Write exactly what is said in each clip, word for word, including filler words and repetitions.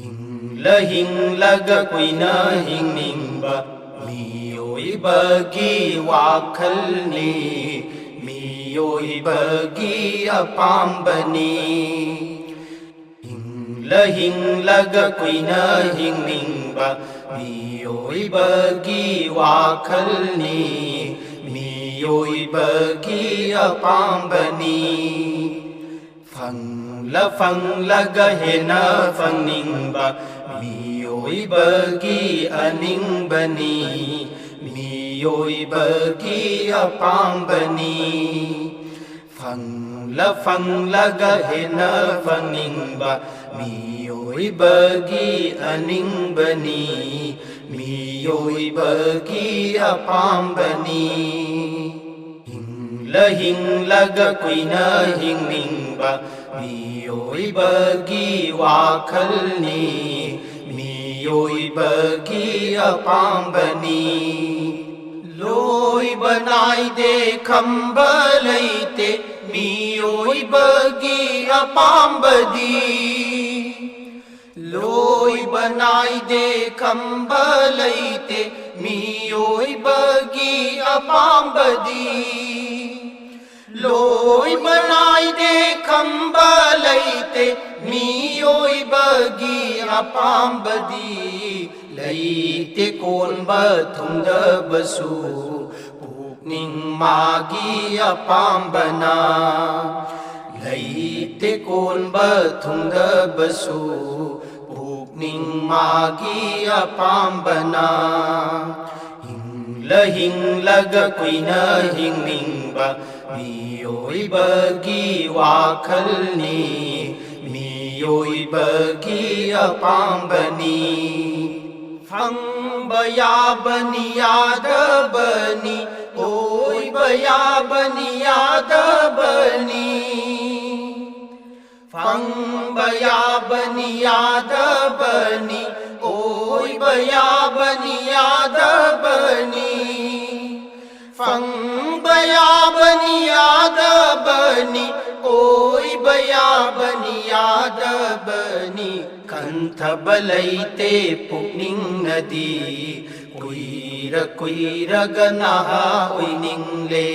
ꯍꯤꯡꯂ ꯍꯤꯡꯂꯒ ꯀꯨꯏꯅ ꯍꯤꯡꯅꯤꯡꯕ ꯃꯤꯑꯣꯏꯕꯒꯤ ꯋꯥꯈꯜꯅꯤ, ꯃꯤꯑꯣꯏꯕꯒꯤ ꯑꯄꯥꯝꯕꯅꯤ꯫ ꯍꯤꯡꯂ ꯍꯤꯡꯂꯒ ꯀꯨꯏꯅ ꯍꯤꯡꯅꯤꯡꯕ ꯃꯤꯑꯣꯏꯕꯒꯤ ꯋꯥꯈꯜꯅꯤ, ꯃꯤꯑꯣꯏꯕꯒꯤ ꯑꯄꯥꯝꯕꯅꯤ꯫ ꯐꯪꯂ ꯐꯪꯂꯒ ꯍꯦꯟꯅ ꯐꯪꯅꯤꯡꯕ ꯃꯤꯑꯣꯏꯕꯒꯤ ꯑꯅꯤꯡꯕꯅꯤ, ꯃꯤꯑꯣꯏꯕꯒꯤ ꯑꯄꯥꯝꯕꯅꯤ꯫ ꯐꯪꯂ ꯐꯪꯂꯒ ꯍꯦꯟꯅ ꯐꯪꯅꯤꯡꯕ ꯃꯤꯑꯣꯏꯕꯒꯤ ꯑꯅꯤꯡꯕꯅꯤ, ꯃꯤꯑꯣꯏꯕꯒꯤ ꯑꯄꯥꯝꯕꯅꯤ꯫ ꯍꯤꯡꯂ ꯍꯤꯡꯂꯒ ꯀꯨꯏꯅ ꯍꯤꯡꯅꯤꯡꯕ ꯃꯤꯑꯣꯏꯕꯒꯤ ꯋꯥꯈꯜꯅꯤ, ꯃꯤꯑꯣꯏꯕꯒꯤ ꯑꯄꯥꯝꯕꯅꯤ꯫ ꯂꯣꯏꯕ ꯅꯥꯏꯗꯦ, ꯈꯝꯕ ꯂꯩꯇꯦ, ꯃꯤꯑꯣꯏꯕꯒꯤ ꯑꯄꯥꯝꯕꯗꯤ꯫ ꯂꯣꯏꯕ ꯅꯥꯏꯗꯦ, ꯈꯝꯕ ꯂꯩꯇꯦ, ꯃꯤꯑꯣꯏꯕꯒꯤ ꯑꯄꯥꯝꯕꯗꯤ꯫ ꯂꯣꯏꯕ ꯅꯥꯏꯗꯦ, ꯈꯝꯕ ꯂꯩꯇꯦ, ꯃꯤꯑꯣꯏꯕꯒꯤ ꯑꯄꯥꯝꯕꯗꯤ꯫ ꯂꯩꯇꯦ ꯀꯣꯟꯕ ꯊꯨꯡꯗꯕꯁꯨ, ꯄꯨꯛꯅꯤꯡ ꯃꯥꯒꯤ ꯑꯄꯥꯝꯕꯅ꯫ ꯂꯩꯇꯦ ꯀꯣꯟꯕ ꯊꯨꯡꯗꯕꯁꯨ, ꯄꯨꯛꯅꯤꯡ ꯃꯥꯒꯤ ꯑꯄꯥꯝꯕꯅ꯫ ꯍꯤꯡꯂ ꯍꯤꯡꯂꯒ ꯀꯨꯏꯅ ꯍꯤꯡꯅꯤꯡꯕ ꯃꯤꯑꯣꯏꯕꯒꯤ ꯋꯥꯈꯜꯅꯤ, ꯃꯤꯑꯣꯏꯕꯒꯤ ꯑꯄꯥꯝꯕꯅꯤ꯫ ꯐꯪꯕ ꯌꯥꯕꯅꯤ, ꯌꯥꯗꯕꯅꯤ, ꯑꯣꯏꯕ ꯌꯥꯕꯅꯤ, ꯌꯥꯗꯕꯅꯤ꯫ ꯐꯪꯕ ꯌꯥꯕꯅꯤ, ꯌꯥꯗꯕꯅꯤ, ꯑꯣꯏꯕ ꯌꯥꯕꯅꯤ, ꯌꯥꯗꯕꯅꯤ꯫ ꯐꯪꯕ ꯌꯥꯕꯅꯤ, ꯌꯥꯗꯕꯅꯤ, ꯑꯣꯏꯕ ꯌꯥ ꯌꯥꯕꯅꯤ ꯌꯥꯗꯕꯅꯤ ꯈꯟꯊꯕ ꯂꯩꯇꯦ ꯄꯨꯛꯅꯤꯡꯅꯗꯤ꯫ ꯀꯨꯏꯔ ꯀꯨꯏꯔꯒ ꯅꯍꯥ ꯑꯣꯏꯅꯤꯡꯂꯦ꯫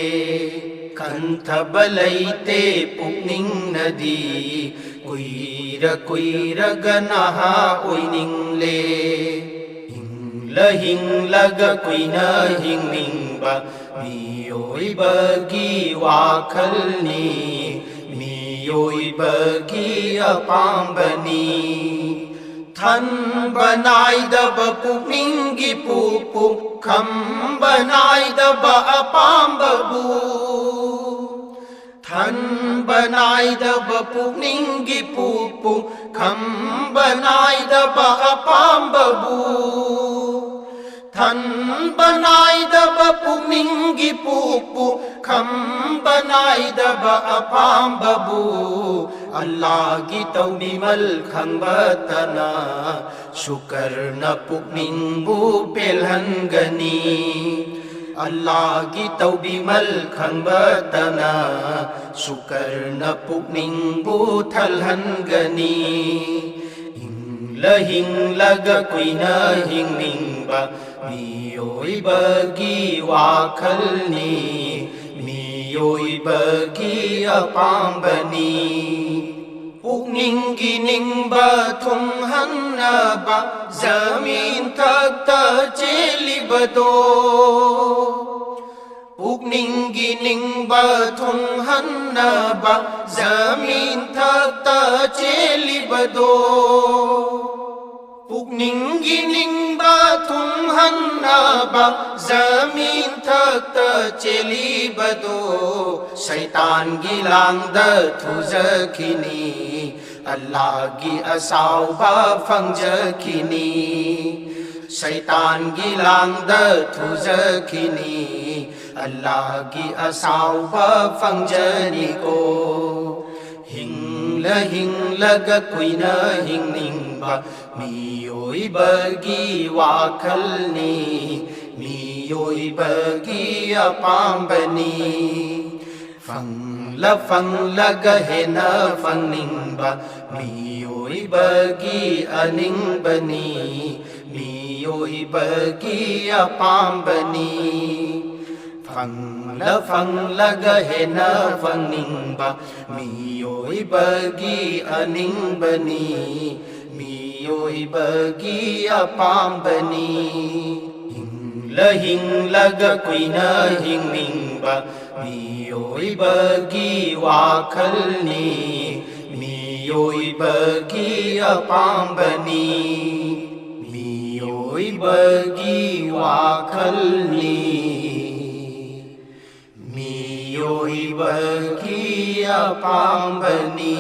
ꯈꯟꯊꯕ ꯂꯩꯇꯦ ꯄꯨꯛꯅꯤꯡꯅꯗꯤ꯫ ꯀꯨꯏꯔ ꯀꯨꯏꯔꯒ ꯅꯍꯥ ꯑꯣꯏꯅꯤꯡꯂꯦ꯫ ꯍꯤꯡꯂ ꯍꯤꯡꯂꯒ ꯀꯨꯏꯅ ꯍꯤꯡꯅꯤꯡꯕ ꯃꯤꯑꯣꯏꯕꯒꯤ ꯋꯥꯈꯜꯅꯤ꯫ ꯃꯤꯑꯣꯏꯕꯒꯤ ꯑꯄꯥꯝꯕꯅꯤ꯫ ꯊꯟꯕ ꯅꯥꯏꯗꯕ ꯄꯨꯛꯅꯤꯡꯒꯤ ꯄꯨꯛꯄꯨ ꯈꯝꯕ ꯅꯥꯏꯗꯕ ꯑꯄꯥꯝꯕꯕꯨ꯫ ꯊꯟꯕ ꯅꯥꯏꯗꯕ ꯄꯨꯛꯅꯤꯡꯒꯤ ꯄꯨꯛꯄꯨ ꯈꯝꯕ ꯅꯥꯏꯗꯕ ꯑꯄꯥꯝꯕꯕꯨ꯫ ꯊꯟꯕ ꯅꯥꯏꯗꯕ ꯄꯨꯛꯅꯤꯡꯒꯤ ꯄꯨꯛꯄꯨ ꯈꯝꯕ ꯅꯥꯏꯗꯕ ꯑꯄꯥꯝꯕꯕꯨ꯫ ꯑꯜꯂꯥꯒꯤ ꯇꯧꯕꯤꯃꯜ ꯈꯪꯕꯇꯅ ꯁꯨꯀꯔꯅ ꯄꯨꯛꯅꯤꯡꯕꯨ ꯄꯦꯜꯍꯟꯒꯅꯤ꯫ ꯑꯜꯂꯥꯒꯤ ꯇꯧꯕꯤꯃꯜ ꯈꯪꯕꯇꯅ ꯁꯨꯀꯔꯅ ꯄꯨꯛꯅꯤꯡꯕꯨ ꯊꯜꯍꯟꯒꯅꯤ꯫ ꯍꯤꯡꯂ ꯍꯤꯡꯂꯒ ꯀꯨꯏꯅ ꯍꯤꯡꯅꯤꯡꯕ ꯃꯤꯑꯣꯏꯕꯒꯤ ꯋꯥꯈꯜꯅꯤ꯫ ꯃꯤꯑꯣꯏꯕꯒꯤ ꯑꯄꯥꯝꯕꯅꯤ꯫ ꯄꯨꯛꯅꯤꯡꯒꯤ ꯅꯤꯡꯕ ꯊꯨꯡꯍꯟꯅꯕ ꯖꯃꯤꯟ ꯊꯛꯇ ꯆꯦꯜꯂꯤꯕꯗꯣ꯫ ꯄꯨꯛꯅꯤꯡꯒꯤ ꯅꯤꯡꯕ ꯊꯨꯡꯍꯟꯅꯕ ꯖꯃꯤꯟ ꯊꯛꯇ ꯆꯦꯜꯂꯤꯕꯗꯣ꯫ ꯄꯨꯛꯅꯤꯡꯒꯤ ꯅꯤꯡꯕ ꯊꯨꯡꯍꯟꯅꯕ ꯖꯃꯤꯟ ꯊꯛꯇ ꯆꯦꯜꯂꯤꯕꯗꯣ꯫ ꯁꯩꯇꯥꯟꯒꯤ ꯂꯥꯡꯗ ꯊꯨꯖꯈꯤꯅꯤ꯫ ꯑꯜꯂꯥꯒꯤ ꯑꯁꯥꯎꯕ ꯐꯪꯖꯈꯤꯅꯤ꯫ ꯁꯩꯇꯥꯟꯒꯤ ꯂꯥꯡꯗ ꯊꯨꯖꯈꯤꯅꯤ꯫ ꯑꯜꯂꯥꯒꯤ ꯑꯁꯥꯎꯕ ꯐꯪꯖꯅꯤꯀꯣ꯫ ꯍꯤꯡꯂ ꯍꯤꯡꯂꯒ ꯀꯨꯏꯅ ꯍꯤꯡꯅꯤꯡꯕ ꯃꯤꯑꯣꯏꯕꯒꯤ ꯋꯥꯈꯜꯅꯤ꯫ ꯃꯤꯑꯣꯏꯕꯒꯤ ꯑꯄꯥꯝꯕꯅꯤ꯫ ꯐꯪꯂ ꯐꯪꯂꯒ ꯍꯦꯟꯅ ꯐꯪꯅꯤꯡꯕ ꯃꯤꯑꯣꯏꯕꯒꯤ ꯑꯅꯤꯡꯕꯅꯤ, ꯃꯤꯑꯣꯏꯕꯒꯤ ꯑꯄꯥꯝꯕꯅꯤ꯫ ꯐꯪꯂ ꯐꯪꯂꯒ ꯍꯦꯟꯅ ꯐꯪꯅꯤꯡꯕ ꯃꯤꯑꯣꯏꯕꯒꯤ ꯑꯅꯤꯡꯕꯅꯤ, ꯃꯤꯑꯣꯏꯕꯒꯤ ꯑꯄꯥꯝꯕꯅꯤ꯫ ꯍꯤꯡꯂ ꯍꯤꯡꯂꯒ ꯀꯨꯏꯅ ꯍꯤꯡꯅꯤꯡꯕ ꯃꯤꯑꯣꯏꯕꯒꯤ ꯋꯥꯈꯜꯅꯤ, ꯃꯤꯑꯣꯏꯕꯒꯤ ꯑꯄꯥꯝꯕꯅꯤ, ꯃꯤꯑꯣꯏꯕꯒꯤ ꯋꯥꯈꯜꯅꯤ, ꯃꯤꯑꯣꯏꯕꯒꯤ ꯑꯄꯥꯝꯕꯅꯤ꯫